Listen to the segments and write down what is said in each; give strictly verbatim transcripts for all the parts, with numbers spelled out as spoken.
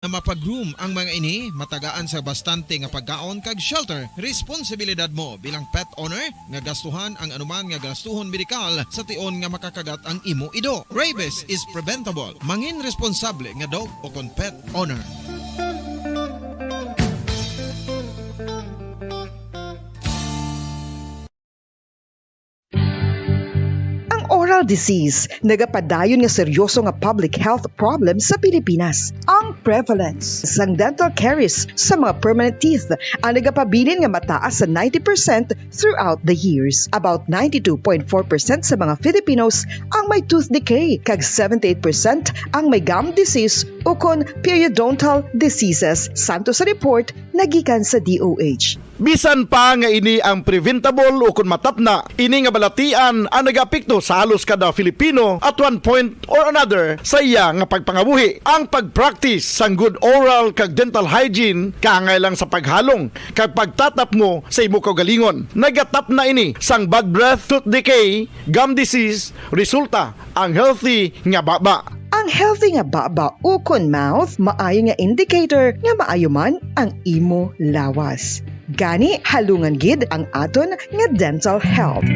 Nga mapag-groom ang mga ini, matagaan sa bastante nga pagkaon kag shelter. Responsibilidad mo bilang pet owner nga gastuhan ang anuman nga gastuhon medikal sa tion nga makakagat ang imo ido. Rabies is preventable. Mangin responsable nga dog o kon pet owner. Ang oral disease nagapadayon nga seryoso nga public health problem sa Pilipinas. Ang prevalence sang dental caries sa mga permanent teeth ang nagapabilin nga mataas sa ninety percent throughout the years. About ninety-two point four percent sa mga Filipinos ang may tooth decay, kag seventy-eight percent ang may gum disease ukon periodontal diseases, santo sa report nga gikan sa D O H. Bisan pa nga ini ang preventable ukon matapna, ini nga balatian ang nagaapekto sa halos kada Filipino at one point or another sa iya nga pagpangabuhi. Ang pag-practice sang good oral kag dental hygiene kaangay lang sa paghalong kag pagtatapmo sa imo kaugalingon. Nagatapna ini sang bad breath, tooth decay, gum disease, resulta ang healthy nga baba. Ang healthy nga baba ukon mouth maayo nga indicator nga maayo man ang imo lawas. Gani, halungan gid ang aton nga dental health.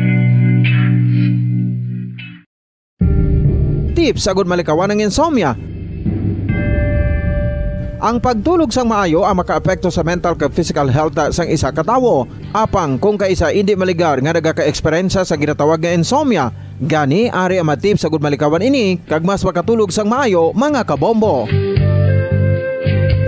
Tips agud malikawan ang insomnia. Ang pagtulog sang maayo ang makaapekto sa mental kag physical health sang isa ka tawo. Apang kung kaisa indi maligar nga nagaka-eksperyensya sa ginatawag nga insomnia, gani ari ang mga tips agud malikawan ini kag mas makatulog sang maayo, mga kabombo.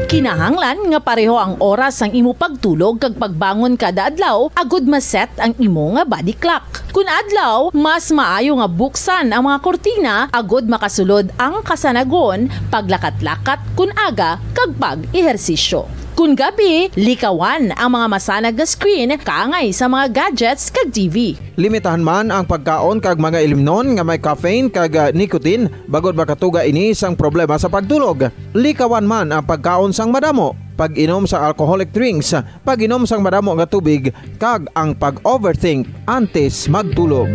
Kinahanglan nga pareho ang oras sang imo pagtulog kag pagbangon kada adlaw agud ma-set ang imo nga body clock. Kun adlaw, mas maayo nga buksan ang mga kurtina agud makasulod ang kasanagon, paglakat-lakat kun aga, kag pag-ehersisyo. Kun gabi, likawan ang mga masanag nga screen kaangay sa mga gadgets kag T V. Limitahan man ang pagkaon kag mga ilimnon nga may caffeine kag, ah, nicotine, bangod makatuga ini sang problema sa pagtulog. Likawan man ang pagkaon sang madamo, pag-inom sang alcoholic drinks, pag-inom sang madamo nga tubig, kag ang pag-overthink antes magtulog.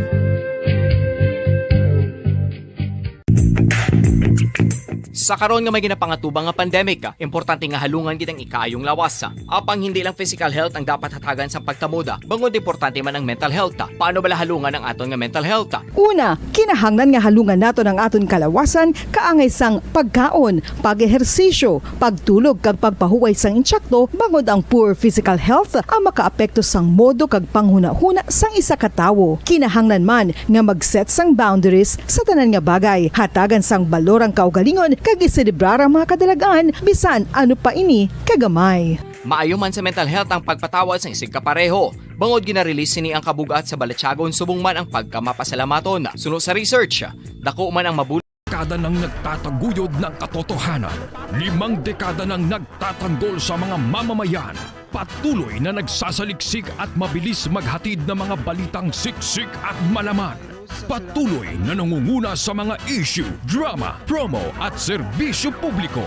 Sa karon nga may ginapangatubang nga pandemic, importante nga halungan gid ang ikaayong lawas. Apang hindi lang physical health ang dapat hatagan sang pagtamod, bangod importante man ang mental health. Paano bala halungan ang aton nga mental health? Una, kinahanglan nga halungan naton ang aton kalawasan kaangay sang pagkaon, pag-ehersisyo, pagtulog kag pagpahuway sang insakto, bangod ang poor physical health ang makaapekto sang modo kag panghunahuna sang isa ka tawo. Kinahanglan man nga mag-set sang boundaries sa tanan nga bagay, hatagan sang balor ang kaugalingon kag iselebrar ang mga kadalag-an, bisan ano pa ini kagamay. Maayo man sa mental health ang pagpatawad sang isigkapareho, bangod gina-release sini ang kabug-at sa balatyagon subong man ang pagkamapasalamaton. Suno sa research, dako man ang mabul- Dekada nang nagtataguyod ng katotohanan. Limang dekada nang nagtatanggol sa mga mamamayan. Patuloy na nagsasaliksik at mabilis maghatid ng mga balitang siksik at malaman. Patuloy na nangunguna sa mga issue, drama, promo at serbisyo publiko.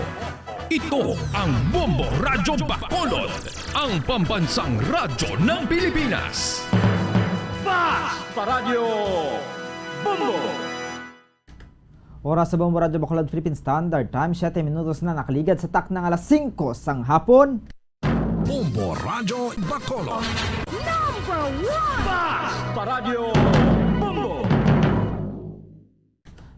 Ito ang Bombo Radyo Bacolod, ang pambansang radyo ng Pilipinas. Fast Paradyo Bombo! Oras sa Bombo Radyo Bacolod Philippine Standard Time, siyete minutos na nakaligad sa takna nga alas singko sang hapon. Bombo Radyo Bacolod. Number one! Fast Paradyo Bombo!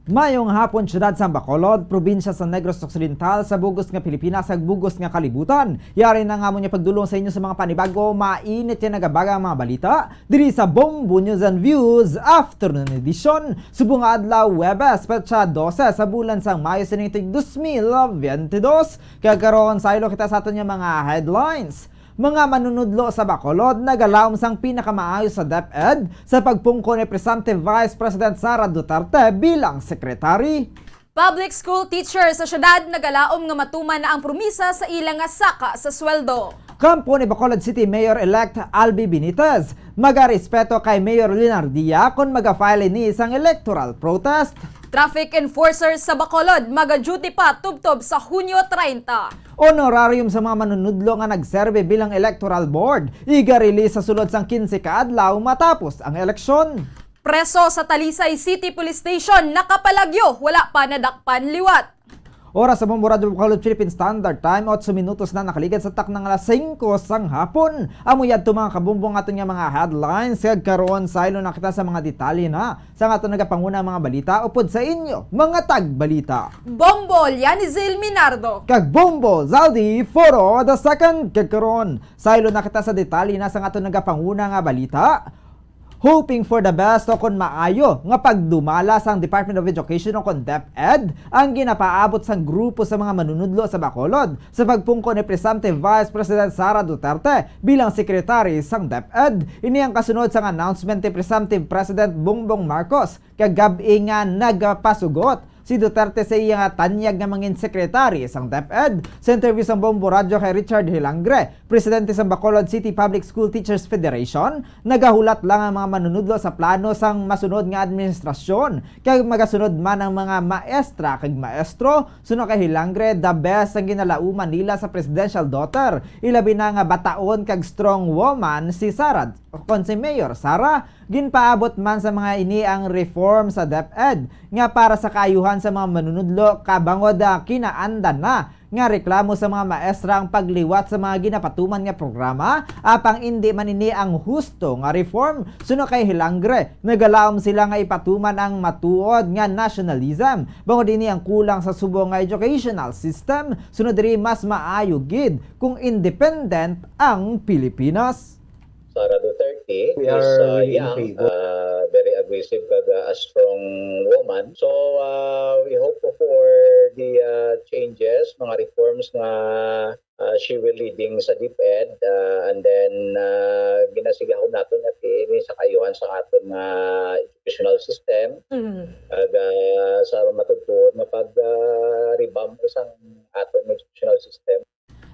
Mayong hapon, siyudad sang Bacolod, probinsya sa Negros Occidental, sa bug-os nga Pilipinas, sa bug-os nga kalibutan. Yari na nga mo niya pagdulong sa inyo sa mga panibago, mainit yan nagabaga ang mga balita diri sa Bombo News and Views Afternoon Edition. Subong nga adlaw, Huwebes, petsa dose sa bulan sang Mayo sining tig dos mil biyente dos. Kag karon, saylo kita sa aton nga mga headlines. Mga manunudlo sa Bacolod nagalaom sang pinakamaayo sa DepEd sa pagpungko ni Presumptive Vice President Sara Duterte bilang secretary. Public school teacher sa syudad nagalaom nga matuman na ang promisa sa ila nga saka sa sweldo. Kampo ni Bacolod City Mayor-elect Albi Benitez, magarespeto kay Mayor Leonardia kon maga-file ini sang electoral protest. Traffic enforcers sa Bacolod maga-duty pa tubtob sa Hunyo treinta. Honorarium sa mga manunudlo nga nagserbe bilang electoral board, iga-release sa sulod sang kinse ka adlaw matapos ang eleksyon. Preso sa Talisay City Police Station nakapalagyo, wala pa nadakpan liwat. Oras sa Bombo Radyo Bacolod Philippine Standard Time, otso minutos na nakaligad sa takna nga alas singko sang hapon. Amo yadto, mga kabombo, ang aton nga mga headlines. Kag karon, saylo na kita sa mga detalye na sa aton nagapanguna mga balita upod sa inyo, mga tagbalita. Bombo Lianizil Minardo. Kag Bombo Zaldi Foro the second. Kag karon, saylo na kita sa detalye na sa aton nagapanguna nga balita. Hoping for the best o kon maayo nga pagdumala sang Department of Education o kon DepEd ang ginapaabot sang grupo sa mga manunudlo sa Bacolod sa pagpungko ni Presumptive Vice President Sara Duterte bilang secretary sang DepEd. Ini ang kasunod sang announcement ni Presumptive President Bongbong Marcos kagab-i nga nagapasugot si Duterte sa iya nga tanyag nga mangin secretary sang DepEd. Sa interview sang Bombo Radyo kay Richard Hilangre, presidente sang Bacolod City Public School Teachers Federation, nagahulat lang ang mga manunudlo sa plano sang masunod nga administrasyon, kag magasunod man ang mga maestra kag maestro. Suno kay Hilangre, the best ang ginalauman nila sa presidential daughter, ilabi na nga bataon kag strong woman si Sara, kon si Mayor Sara. Ginpaabot man sa mga ini ang reform sa DepEd nga para sa kaayuhan sa mga manunudlo, kabangod, ah, kinaandan na nga reklamo sa mga maestra ang pagliwat sa mga ginapatuman nga programa, apang indi man ini ang husto nga reform. Suno kay Hilangre, nagalaom sila nga ipatuman ang matuod nga nationalism, bangod ini ang kulang sa subong nga educational system. Suno diri, mas maayo gid kung independent ang Pilipinas. Sara Duterte We is, are uh, really in young, favor. Uh, very aggressive, kag, uh, a strong woman. So, uh, we hope for the, uh, changes, mga reforms nga, uh, she will leading sa DepEd, uh, and then, uh, ginasigahom naton nga ini sa kaayuhan sa aton nga educational system, Mm. kag, uh, sa matudtuod nga pag, uh, revamp sang aton educational system.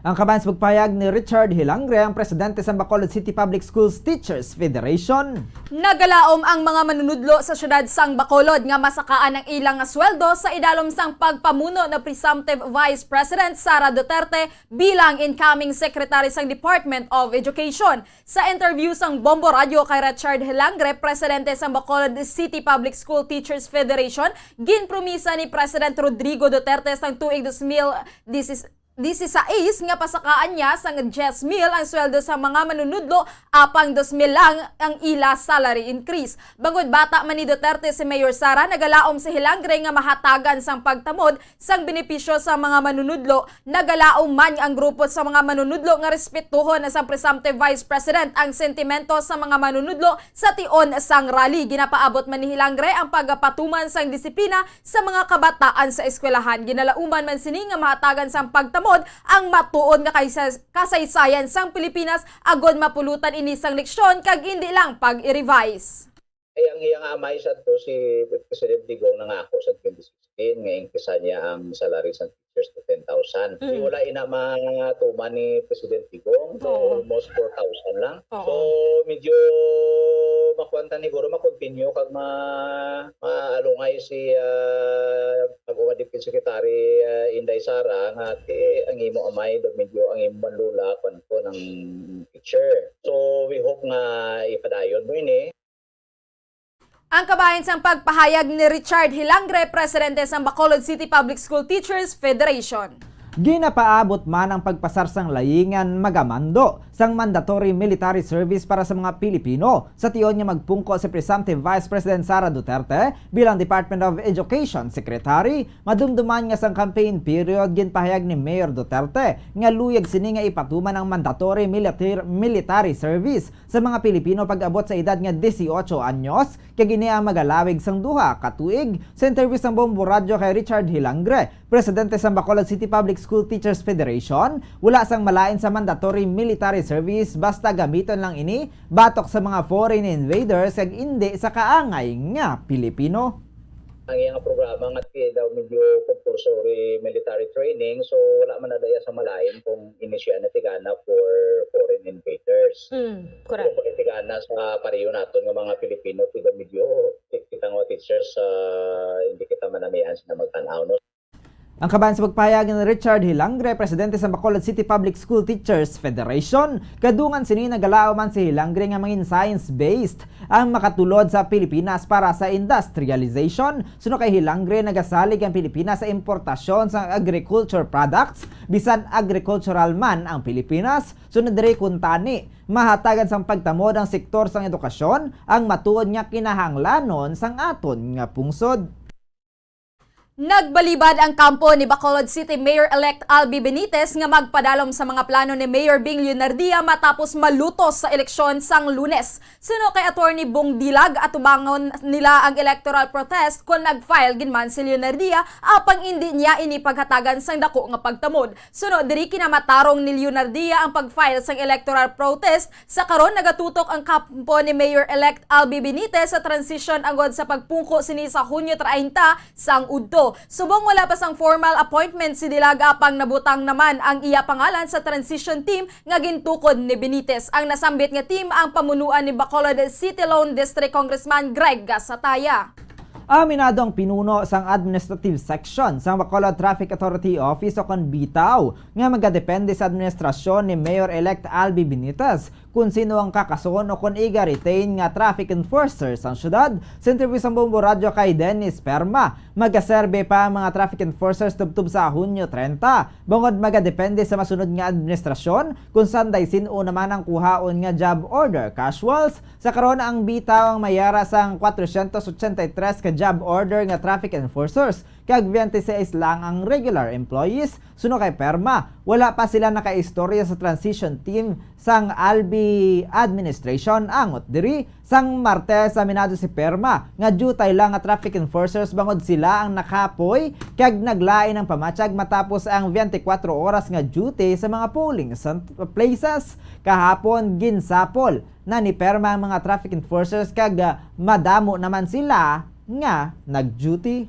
Ang kabahin sa pagpahayag ni Richard Hilangre, ang presidente sa Bacolod City Public Schools Teachers Federation. Nagalaom ang mga manunudlo sa siyudad sang Bacolod nga masakaan ang ilang nga sweldo sa idalom sang pagpamuno ni Presumptive Vice President Sara Duterte bilang incoming secretary sang Department of Education. Sa interview sang Bombo Radyo kay Richard Hilangre, presidente sang Bacolod City Public School Teachers Federation, ginpromisa ni President Rodrigo Duterte sang tuig dos mil diyes, disisais nga pasakaan niya sang diyes mil ang sweldo sa mga manunudlo, apang dos mil lang ang ila salary increase. Bangod bata man ni Duterte si Mayor Sara, nagalaom si Hilangre nga mahatagan sang pagtamod sang benepisyo sa mga manunudlo. Nagalaom man ang grupo sa mga manunudlo nga respetuhon sang Presumptive Vice President ang sentimento sa mga manunudlo sa tion sang rally. Ginapaabot man ni Hilangre ang pagpatuman sang disiplina sa mga kabataan sa eskwelahan. Ginalauman man sini nga mahatagan sang pagtamod ang matuod nga kaysa-, kasaysayan sang Pilipinas, agod mapulutan ini sang leksyon kag indi lang pag-i-revise. Ay, ang iya nga amay sadto, si President Digong, nangako sa twenty sixteen nga increase niya ang salary sa teachers to ten thousand. Mm. Di wala ina matuman ni President Digong for Oo. almost four thousand lang. Oo. So, medyo makuan ta ni guro, ma-continue kag ma-, maalungay si, ah, pag-uwa Deputy Secretary, ah, Inday Sara nga ti ang imo amay daw medyo ang imo man lola kuan ko ng teacher. So, we hope nga ipadayon mo ini. Ang kabahin sang pagpahayag ni Richard Hilangre, presidente sang Bacolod City Public School Teachers Federation. Ginapaabot man ang pagpasar sang layingan magamando sang mandatory military service para sa mga Pilipino sa tion nga magpungko si Presumptive Vice President Sara Duterte bilang Department of Education Secretary. Madumduman nga sang campaign period, ginpahayag ni Mayor Duterte nga luyag sini nga ipatuman ang mandatory military, military service sa mga Pilipino pag-abot sa edad nga dieciocho anyos, kag ini ang magalawig sang duha ka tuig. Sa interview sang Bombo Radyo kay Richard Hilangre, presidente sang Bacolod City Public School Teachers Federation, wala sang malain sa mandatory military service, basta gamiton lang ini batok sa mga foreign invaders kag indi sa kaangay nga Pilipino. Ang iyang programa nga ti daw medyo compulsory military training, so wala man na daya sa malain kung ini siya natigana for foreign invaders. Mm, correct. Kung natigana sa pareho naton nga mga Pilipino, ti daw medyo kita nga teachers, ah, hindi kita manamian sila magtan-aw, no? Ang kabahin sa pagpahayag ni Richard Hilangre, presidente sa Bacolod City Public School Teachers Federation, kadungan sini nagalaom man si Hilangre nga mangin science-based ang makatulod sa Pilipinas para sa industrialization. Suno kay Hilangre, nagasalig ang Pilipinas sa importasyon sa agriculture products, bisan agricultural man ang Pilipinas. Sunod diri, kuntani, mahatagan sang pagtamod ang sektor sang edukasyon, ang matuod nga kinahanglanon sang aton nga pungsod. Nagbalibad ang kampo ni Bacolod City Mayor-elect Albi Benitez nga magpadalom sa mga plano ni Mayor Bing Leonardia matapos malutos sa eleksyon sang Lunes. Suno kay Attorney Bong Dilag, atubangon nila ang electoral protest kon nag-file gid man si Leonardia, apang indi niya ini paghatagan sang dako nga pagtamod. Suno diri, kinamatarong ni Leonardia ang pag-file sang electoral protest. Sa karon, nagatutok ang kampo ni Mayor-elect Albi Benitez sa transition agod sa pagpungko sini sa Hunyo treinta sang udto. Subong wala pa sang formal appointment si Dilag, apang nabutang naman ang iya pangalan sa transition team nga gintukod ni Benitez. Ang nasambit nga team ang pamunuan ni Bacolod City Lone District Congressman Greg Gasataya. Aminado ang pinuno sang Administrative Section sang Bacolod Traffic Authority Office, o kon BTAO, nga magadepende sa administrasyon ni Mayor-elect Albi Benitez kon sino ang kakason o kon iga-retain nga traffic enforcer sang syudad. Sa interview sang Bombo Radyo kay Dennis Perma, magaserbe pa ang mga traffic enforcers tubtob sa Hunyo treinta, bangod magadepende sa masunod nga administrasyon kon sanday sin-o naman ang kuhaon nga job order. Casuals, sa karon, ang BTAO ang may yara sang kwatrocientos ochenta y tres ka job order nga traffic enforcers, kag twenty-six lang ang regular employees. Suno kay Perma, wala pa sila nakaistorya sa transition team sang Albi administration. Angot diri, sang Martes, aminado si Perma nga diutay lang nga traffic enforcers bangod sila ang nakapoy kag naglain ang pamatyag matapos ang twenty-four oras nga duty sa mga polling cent-, places. Kahapon, ginsapol na ni Perma ang mga traffic enforcers kag, ah, madamo naman sila nga nag-duty.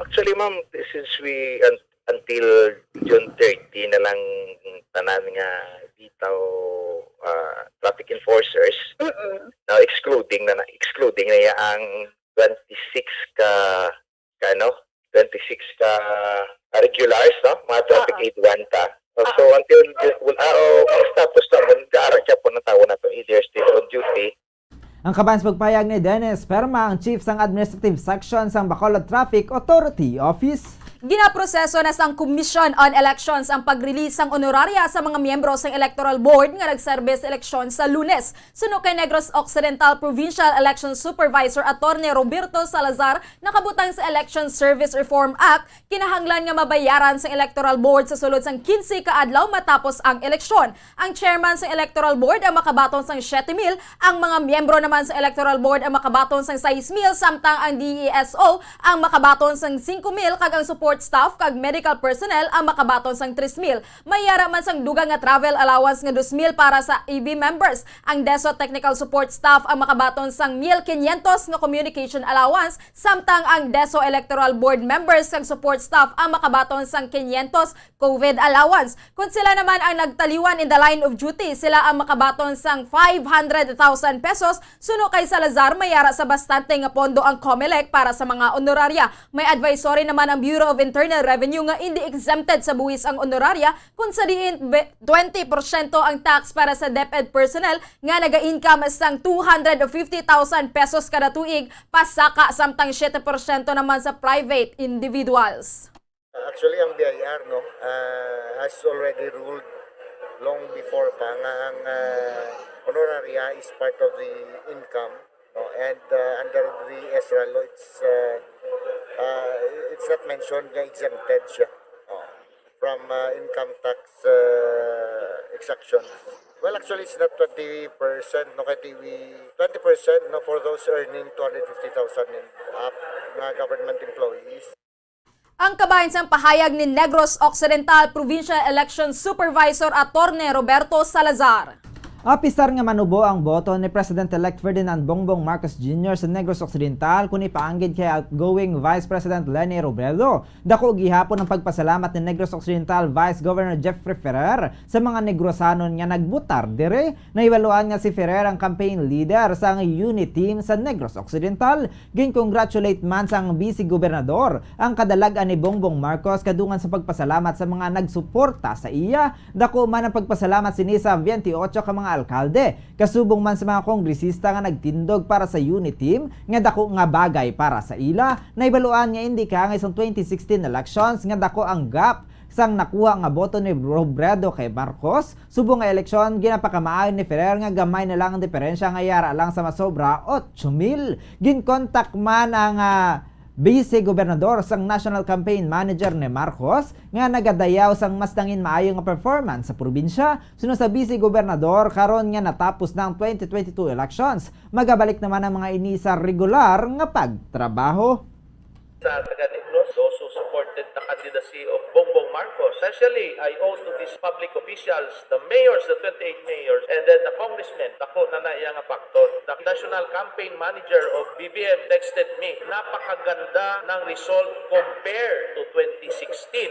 Actually, ma'am, since we un- until June thirty na lang tanan nga BTAO, ah, traffic enforcers, Mm-mm. now excluding na, na excluding na ya ang twenty-six ka, ka ano, twenty-six ka regulars, no? Mga traffic Oo. aid one ta. So, so until Ju- well, ah, oh, ang status na mo, gaara siya po ng tao na to, either still on duty. Ang kabahin sa pagpahayag ni Dennis Perma, ang chief sang administrative section sang Bacolod Traffic Authority Office. Ginaproseso na sang Commission on Elections ang pag-release sang honoraria sa mga miyembro sang Electoral Board nga nagserbe sa eleksyon sa Lunes. Suno kay Negros Occidental Provincial Election Supervisor Attorney Roberto Salazar, nakabutang sa Election Service Reform Act, kinahanglan nga mabayaran sang Electoral Board sa sulod sang quince ka adlaw matapos ang eleksyon. Ang chairman sang Electoral Board ang makabaton sang siyete mil, ang mga miyembro naman sa Electoral Board ang makabaton sang sais mil, samtang ang D E S O ang makabaton sang singko mil, kag ang support staff kag medical personnel ang makabaton sang tres mil. May yara man sang dugang nga travel allowance nga dos mil para sa E B members. Ang DESO technical support staff ang makabaton sang mil quinientos nga communication allowance, samtang ang DESO electoral board members kag support staff ang makabaton sang quinientos COVID allowance. Kung sila naman ang nagtaliwan in the line of duty, sila ang makabaton sang five hundred thousand pesos. Suno kay Salazar, may yara sa bastante nga pondo ang COMELEC para sa mga honoraria. May advisory naman ang Bureau of Internal Revenue nga indi exempted sa buhis ang honoraria, kung sa diin be-, twenty porsyento ang tax para sa DepEd personnel nga naga-income sang two hundred fifty thousand pesos kada tuig pasaka, samtang siyete porsyento naman sa private individuals. Actually, ang B I R, no, ah, has already ruled long before pa nga ang, ah, honoraria is part of the income, no, and, ah, under the S R A law, it's, ah, ah, it's not mentioned nga exempted siya, oh, from, ah, income tax, ah, exaction. Well, actually, it's not twenty percent, no, kay T V, twenty percent, no, for those earning two hundred fifty thousand and up nga government employees. Ang kabahin sang pahayag ni Negros Occidental Provincial Election Supervisor Attorney Roberto Salazar. Apisar nga manubo ang boto ni President-elect Ferdinand Bongbong Marcos Junior sa Negros Occidental kon ipaanggid kay outgoing Vice President Leni Robredo, dako gihapon ang pagpasalamat ni Negros Occidental Vice Governor Jeffrey Ferrer sa mga Negrosanon nga nagbotar diri. Nahibaluan nga si Ferrer ang campaign leader sang UNITEAM sa Negros Occidental. Gin-congratulate man sang Vice Gobernador ang kadalag-an ni Bongbong Marcos kadungan sa pagpasalamat sa mga nagsuporta sa iya. Dako man ang pagpasalamat sini sa twenty-eight ka mga alkalde, kasubong man sa mga kongresista nga nagtindog para sa UNITEAM nga dako nga bagay para sa ila. Nahibaluan nga indi kaangay sang twenty sixteen elections nga dako ang gap sang nakuha nga boto ni Robredo kay Marcos. Subong nga eleksyon, ginapakamaayo ni Ferrer nga gamay na lang ang diferensya nga yara lang sa masobra otso mil. Ginkontak man ang, ah, Vice Gobernador sang National Campaign Manager ni Marcos nga nagadayaw sang mas nangin maayo nga performance sa probinsya. Suno sa Vice Gobernador, karon nga natapos na ang twenty twenty-two elections, magabalik naman ang mga ini sa regular nga pagtrabaho. Sa taga Negros, those who supported the candidacy of Bongbong Marcos. Especially, I owe to these public officials, the mayors, the twenty-eight mayors, and then the congressmen, dako na na iya nga factor. The national campaign manager of B B M texted me, "Napakaganda ng result compared to twenty sixteen."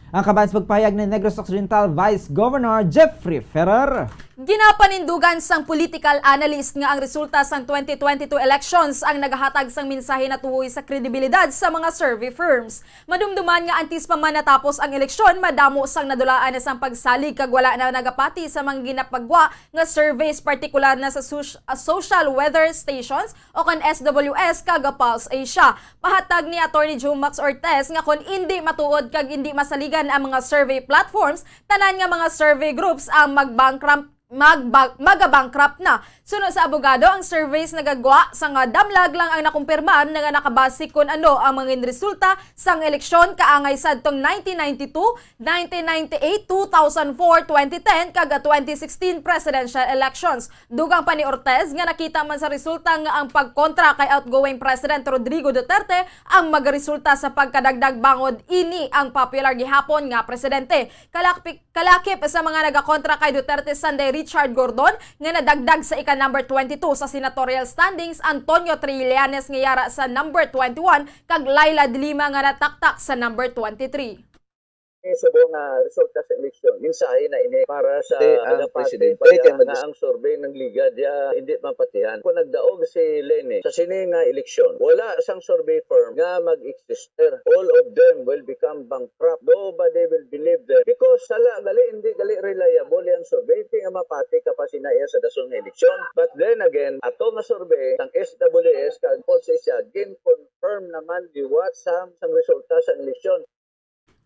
Ang kabahin sa pagpahayag ni Negros Occidental Vice Governor Jeffrey Ferrer. Ginapanindugan sang political analyst nga ang resulta sang twenty twenty-two elections ang nagahatag sang mensahe natuhoy sa kredibilidad sa mga survey firms. Madumduman nga antes pa man natapos ang eleksyon, madamo sang nadulaan na sang pagsalig kag wala na nagapati sa mga ginapagwa nga surveys, partikular na sa sus-, ah, social weather stations o kon S W S kag Pulse Asia. Pahatag ni Attorney Joe Max Ortiz nga kon indi matuod kag indi masaligan ang mga survey platforms, tanan nga mga survey groups ang magbankrupt, magba-, magabankrupt na. Suno sa abogado, ang surveys nagagwa sa nga damlag lang ang nakumpirma na nga nakabase kon ano ang mga resulta sang eleksyon kaangay sadtong nineteen ninety-two, nineteen ninety-eight, two thousand four, twenty ten, kag twenty sixteen presidential elections. Dugang pa ni Ortiz nga nakita man sa resulta nga ang pagkontra kay outgoing President Rodrigo Duterte ang magaresulta sa pagkadagdag bangod ini ang popular gihapon nga presidente. Kalakpi-, kalakip sa mga nagakontra kay Duterte Sanday Richard Gordon nga nadagdag sa ika number twenty-two sa senatorial standings, Antonio Trillanes nga yara sa number twenty-one, kag Leila de Lima nga nataktak sa number twenty-three. Subong nga resulta sa eleksyon, mensahe na ini para sa Ti ang mga party presidente kay nga ang survey nagligad ya hindi mapatihan. Kung nagdaog si Leni sa sini nga eleksyon, wala sang survey firm nga mag-exist. All of them will become bankrupt. Nobody will believe them. Because sala gali, hindi gali reliable ang survey. Hindi nga mapati ka pa sina iya sa dason nga eleksyon. But then again, ato nga survey sang S W S kag Pulse Asia, gin-confirm naman liwat sang, sang resulta sa eleksyon.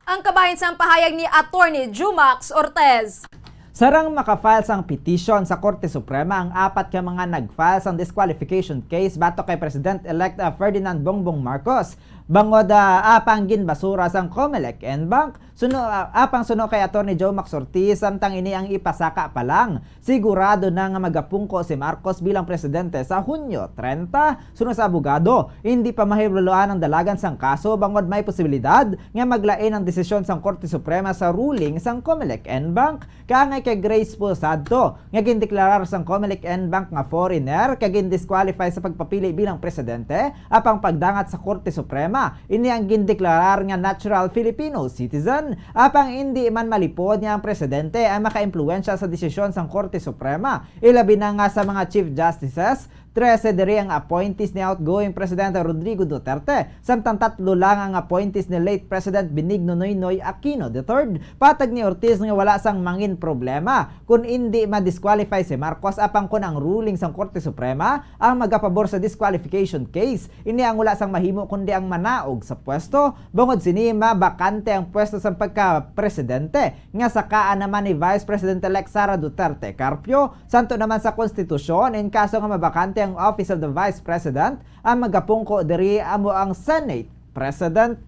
Ang kabahin sang pahayag ni Attorney Jumax Ortez. Sarang maka-file sang petition sa Korte Suprema ang apat ka mga nag-file sang disqualification case batok kay President-elect, ah, Ferdinand Bongbong Marcos, bangod, ah, apang ginbasura sang Comelec and Bank. Suno, ah, apang suno kay Attorney Joe Max Ortiz, samtang ini ang ipasaka pa lang, sigurado na nga magapungko si Marcos bilang presidente sa Hunyo trenta. Suno sa abogado, hindi pa mahibaluan ang dalagan sang kaso bangod may posibilidad nga maglain ang desisyon sang Korte Suprema sa ruling sang Comelec and Bank. Kaangay kay Grace Posadto, nga gindeklarar sang Comelec and Bank nga foreigner kag gindisqualify sa pagpapili bilang presidente, apang pagdangat sa Korte Suprema, ini ang gindeklarar nga natural Filipino citizen. Apang indi man malipod nga ang presidente ang makaimpluwensya sa desisyon sang Korte Suprema, ilabi na nga sa mga Chief Justices, trese diri ang appointees ni outgoing Presidente Rodrigo Duterte, samtang tatlo lang ang appointees ni late President Benigno Noynoy Aquino the third. Patag ni Ortiz nga wala sang mangin problema kon indi ma-disqualify si Marcos, apang kon ang ruling sang Korte Suprema ang magapabor sa disqualification case, ini ang wala sang mahimo kundi ang manaog sa pwesto. Bangod sini, mabakante ang pwesto sang pagka-presidente nga sakaan naman ni Vice President-elect Sara Duterte Carpio. Santo naman sa konstitusyon, in kaso nga mabakante ang Office of the Vice President, ang magapungko diri amo ang Senate President.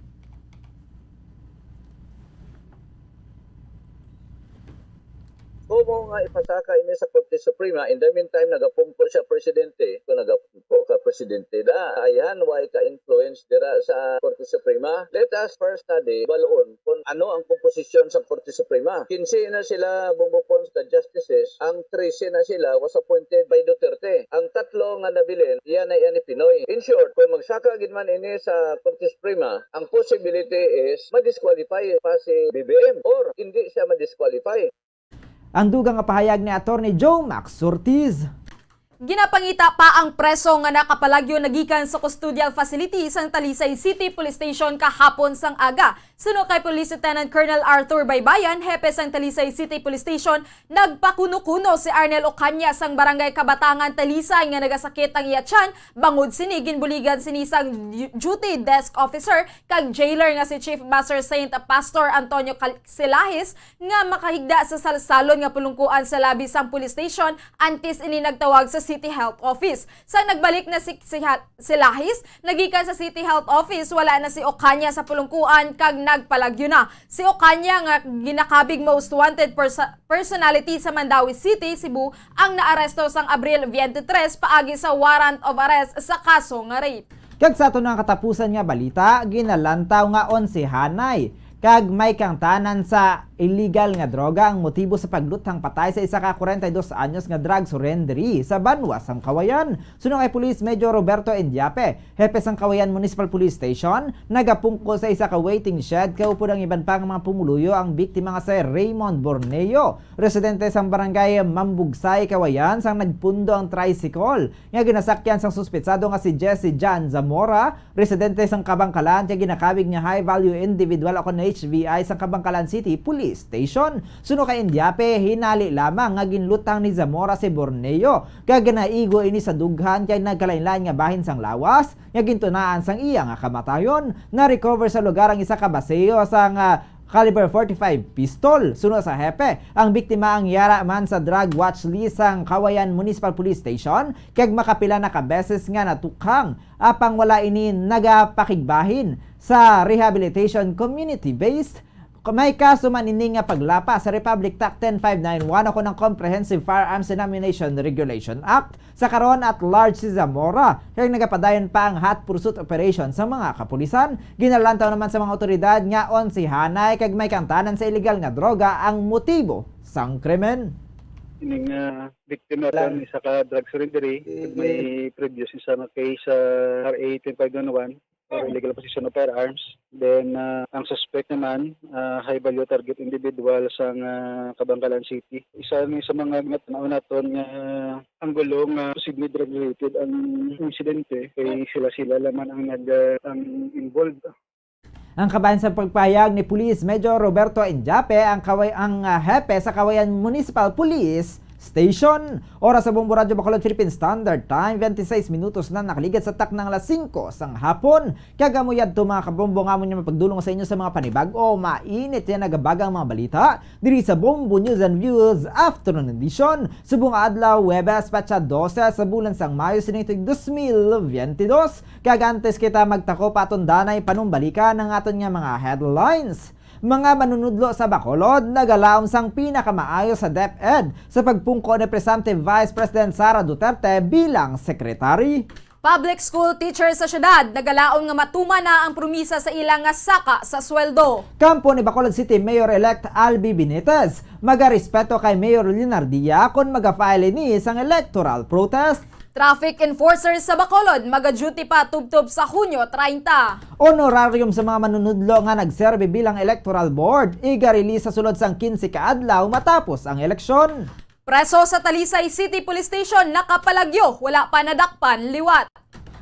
Kumo nga ipasaka ini sa Korte Suprema, in the meantime, nagapungko siya presidente. Kung nagapungko ka presidente, da, ayan, way ka influence dira sa Korte Suprema. Let us first study, baloon kung ano ang komposisyon sa Korte Suprema. Kinse na sila, Bongbong Pons, ka justices. Ang trese na sila was appointed by Duterte. Ang tatlo nga nabilin, iya na iya ni Pinoy. In short, kung magsaka gid man ini sa Korte Suprema, ang possibility is ma-disqualify pa si B B M or hindi siya ma-disqualify. Ang dugang nga pahayag ni Attorney Joe Max Ortiz. Ginapangita pa ang preso nga nakapalagyo na gikan sa custodial facility sang Talisay City Police Station kahapon sang aga. Suno kay Police Lieutenant Colonel Arthur Baybayan, hepe sang Talisay City Police Station, nagpakuno-kuno si Arnel Ocaña sang Barangay Kabatangan, Talisay, nga nagasakit ang iya tiyan. Bangod sini, ginbuligan sini sang du-, duty desk officer kag jailer nga si Chief Master Saint Pastor Antonio Cal-, Silahis nga makahigda sa salsalon nga pulungkuan sa labi sang police station antes ini nagtawag sa City Health Office. Sang nagbalik na si, si Ha-, Silahis, nagikan sa City Health Office, wala na si Ocaña sa pulungkuan kag nagpalagyo na. Si Ocaña, nga ginakabig most wanted persa-, personality sa Mandaue City, Cebu, ang naaresto sang Abril twenty-three paagi sa warrant of arrest sa kaso nga rape. Kag sa aton nga katapusan nga balita, ginalantaw nga onsehanay kag may kangtanan sa illegal nga droga ang motibo sa pagluthang patay sa isa ka kwarenta y dos anyos nga drug surrenderee sa banwa sang Cauayan. Suno kay Police Major Roberto Indiape, hepe sang Cauayan Municipal Police Station, nagapungko sa isa ka waiting shed kay upod ang iban pa nga mga pumuluyo ang biktima nga si Raymond Borneo, residente sang barangay Mambugsay, Cauayan, sang nagpundo ang tricycle nga ginasakyan sang suspetsado nga si Jesse John Zamora, residente sang Kabangkalan, kag ginakabig nga high-value individual o kon H V I sang Kabangkalan City Police Station. Suno kay Indiape, hinali lamang nga ginlutang ni Zamora si Borneo, kag ginaigo ini sa dughan kay nagkalainlain nga bahin sang lawas nga gintunaan sang iya nga kamatayon. Na-recover sa lugar ang isa ka baseo sang, ah, caliber forty-five pistol. Suno sa hepe, ang biktima ang yara man sa drug watch list sang Cauayan Municipal Police Station, kag makapila na ka beses nga natukhang, apang wala ini nagapakigbahin sa rehabilitation community-based. May kaso man ini nga paglapas sa Republic Act ten five nine one o kon ang Comprehensive Firearms and Ammunition Regulation Act. Sa karon, at large si Zamora, kag nagapadayon pa ang hot pursuit operation sa mga kapulisan. Ginalantaw naman sa mga awtoridad nga onsehanay kag may kangtanan sa illegal nga droga ang motibo sang krimen. Ining, ah, biktima Lang. Kan isa ka drug surrenderee, Mm. May previous isa nga case sa R A twenty-five one one, or illegal possession of firearms. Then, ah, ang suspect naman, ah, high value target individual sang, ah, Kabangkalan City. Isa ni sa mga ginatanaw naton nga anggulo nga posible drug related ang insidente, kay sila-sila lamang ang nag-, ah, ang involved. Ang kabahin sa pagpahayag ni Police Major Roberto Enjape, ang kaway-, ang, ah, hepe sa Cauayan Municipal Police Station. Oras sa Bombo Radyo Bacolod, Philippine Standard Time, twenty-six minutos na nakaligad sa taknang alas singko sang hapon. Kag amo yadto, mga kabombo, nga amo niya mapagdulong sa inyo sa mga panibag-o, mainit yan nagabagang mga balita diri sa Bombo News and Views Afternoon Edition. Subong adlaw, Huwebes, petsa dose sa bulan sang Mayo sining tuig dos mil biyente dos. Kag antes kita magtako pa aton danay panumbalikan ang aton nga mga headlines. Mga manunudlo sa Bacolod nagalaom sang pinakamaayo sa DepEd sa pagpungko ni Presumptive Vice President Sara Duterte bilang secretary. Public school teacher sa syudad nagalaom nga matuman na ang promisa sa ila nga saka sa sweldo. Kampo ni Bacolod City Mayor-elect Albi Benitez, magarespeto kay Mayor Leonardia kon maga-file ini sang electoral protest. Traffic enforcers sa Bacolod maga-duty pa tubtob sa Hunyo treinta. Honorarium sa mga manunudlo nga nagserbi bilang electoral board, iga-release sa sulod sang kinse ka adlaw matapos ang eleksyon. Preso sa Talisay City Police Station nakapalagyo, wala pa nadakpan liwat.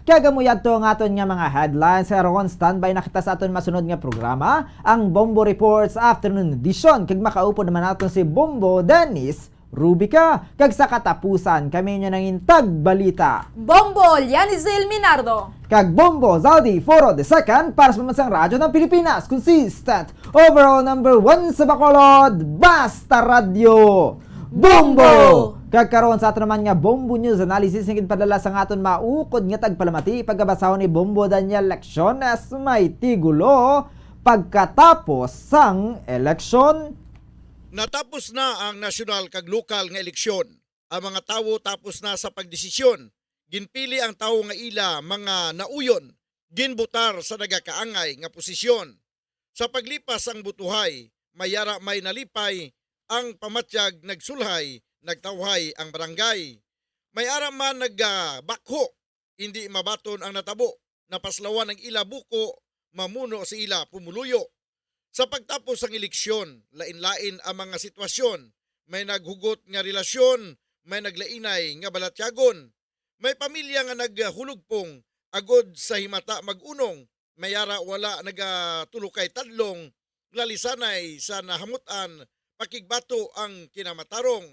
Kag amo yadto ang aton nga mga headlines. Karon, standby na kita sa aton masunod nga programa, ang Bombo Reports Afternoon Edition, kag makaupod naman naton si Bombo Dennis Rubica. Kag sa katapusan, kami inyo nangin tagbalita, Bombo Lianizil Minardo. Kag Bombo Zaldi Foro the second para sa Pambansang Radyo ng Pilipinas. Consistent, overall number one sa Bacolod, Basta Radyo, Bombo! Bombo! Kag karon sa aton naman nga Bombo News Analysis nga ginpadala sa aton maukod nga tagpalamati, pagabasahon ni Bombo Daniel Lecciones, may tigulo, Pagkatapos sang Eleksyon. Natapos na ang nasyonal kag lokal nga eleksyon. Ang mga tawo tapos na sa pagdesisyon. Ginpili ang tawo nga ila mga nauyon. Ginbutar sa nagakaangay nga posisyon. Sa paglipas ang butuhay, may ara may nalipay, ang pamatyag nagsulhay, nagtawhay ang barangay. May ara man nagbakho, hindi mabaton ang natabo, napaslawan ang ila buko, mamuno sa ila pumuluyo. Sa pagtapos sang eleksyon, lain-lain ang mga sitwasyon. May naghugot nga relasyon, may naglainay nga balatyagon. May pamilya nga naghulugpong agod sa himata mag-unong, may ara wala nagatulokay tadlong, lalisanay sa nahamutan, pakigbato ang kinamatarong.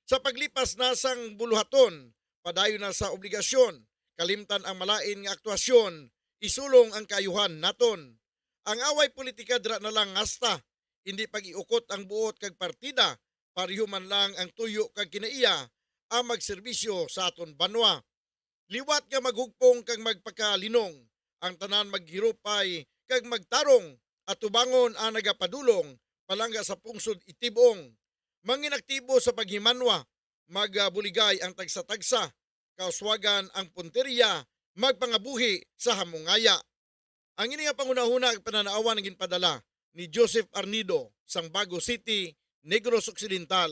Sa paglipas na sang buluhaton, padayon na sa obligasyon, kalimtan ang malain nga aktwasyon, isulong ang kaayuhan naton. Ang away politika dira na lang ngasta, hindi pag-iukot ang buot kag partida, pareho man lang ang tuyo kag kinaiya ang magserbisyo sa aton banwa. Liwat nga maghugpong kag magpakalinong, ang tanan maghirupay kag magtarong, atubangon ang nagapadulong, palangga sa pungsod itibong. Mangin aktibo sa paghimanwa, magabuligay ang tagsa-tagsa, kauswagan ang punteriya, magpangabuhi sa hamungaya. Ang ini nga panghunahuna ag pananaawan ang ginpadala ni Joseph Arnido, sang Bago City, Negros Occidental.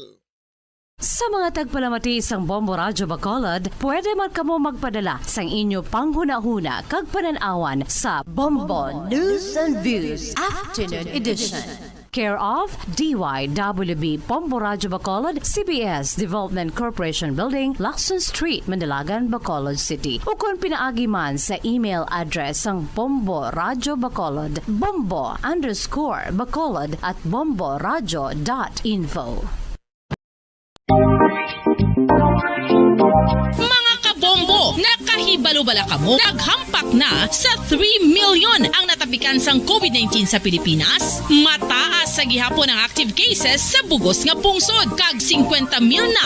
Sa mga tagpalamati sang Bombo Radyo Bacolod, pwede man kamo magpadala sang inyo panghunahuna kag panan-awan sa Bombo News and Views Afternoon Edition. Care of D Y W B Bombo Radyo Bacolod, C B S Development Corporation Building, Lacson Street, Mandilagan, Bacolod City. Ukon pinaagi man sa email address sang Bombo Radyo Bacolod, bombo underscore bacolod at bombo radyo dot info. Mga kabombo, nakahibalo bala kamo? Naghampak na sa three million ang natapikan sang COVID nineteen sa Pilipinas. Mataas sa gihapon ang active cases sa bugos nga pungsod, kag singkwenta mil na